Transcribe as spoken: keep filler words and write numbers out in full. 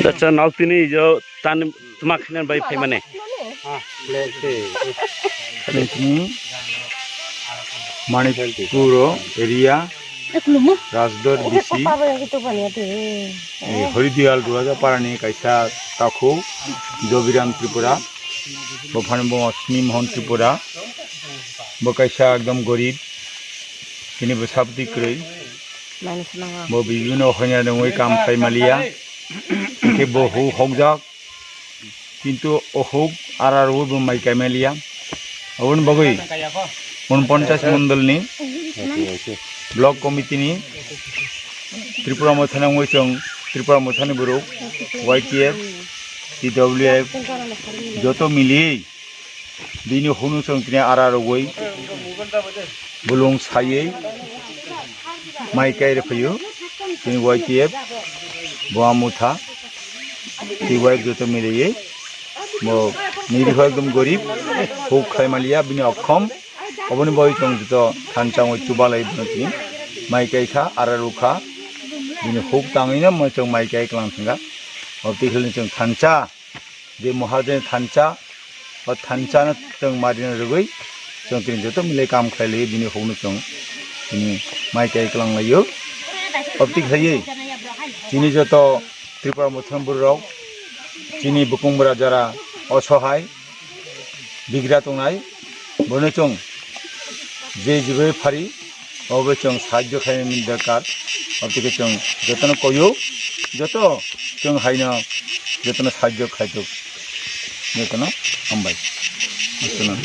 Dacha nok tini jo tan tuma khainan bai phaimane. Tini Manipur area Rajdor B C, eh, Horidial Duaja Parani kaisa takhu Jobiram Tripura, bo phano bo Sni Mohon Tripura, bo kaisa ekdom gorib, tini bo sabdi kwrwi, bo bibino hoina nungwi kam khai maliya, hwnkhe bo hu hokjak, kintu o huk ara rwi bo mai kai maliya. Aboni bagwi unponchas mondolni block committee ni Tripura Mothani wngwi chwng Tripura Mothani borok Y T F, T W F joto miliwi bini hunu chwng tini ara rogwi bulung saiwi mai kai rwphaio. Tini Y T F bo amutha T Y F joto miliwi bo niriho ekdom gorib huk khlai maliya bini okhom. Oboni bagwi chwng joto thansa wngwi chubalai bono tini mai kai kha, ara rw kha, bini huk tangwino mo chwng mai kai klang thangkha. Obotwi khilni chwng thansa, je Maharajani thansa, o thansa no chwng marina rwgwi chwng tini joto milai kam khlai laio, bini hukno chwng tini mai kai klang laio. Obotwi khlaiwi chini joto Tripura Mothani borok, chini bukung bwra jara osohai, bigra tongnai, bono chwng je jibai phari, obo chwng sahajjo khainani dorkar. Obotwi khe chwng jotono koyo, joto chwng haino jotono sahajjo khaitok, jotono hambai. Jotono.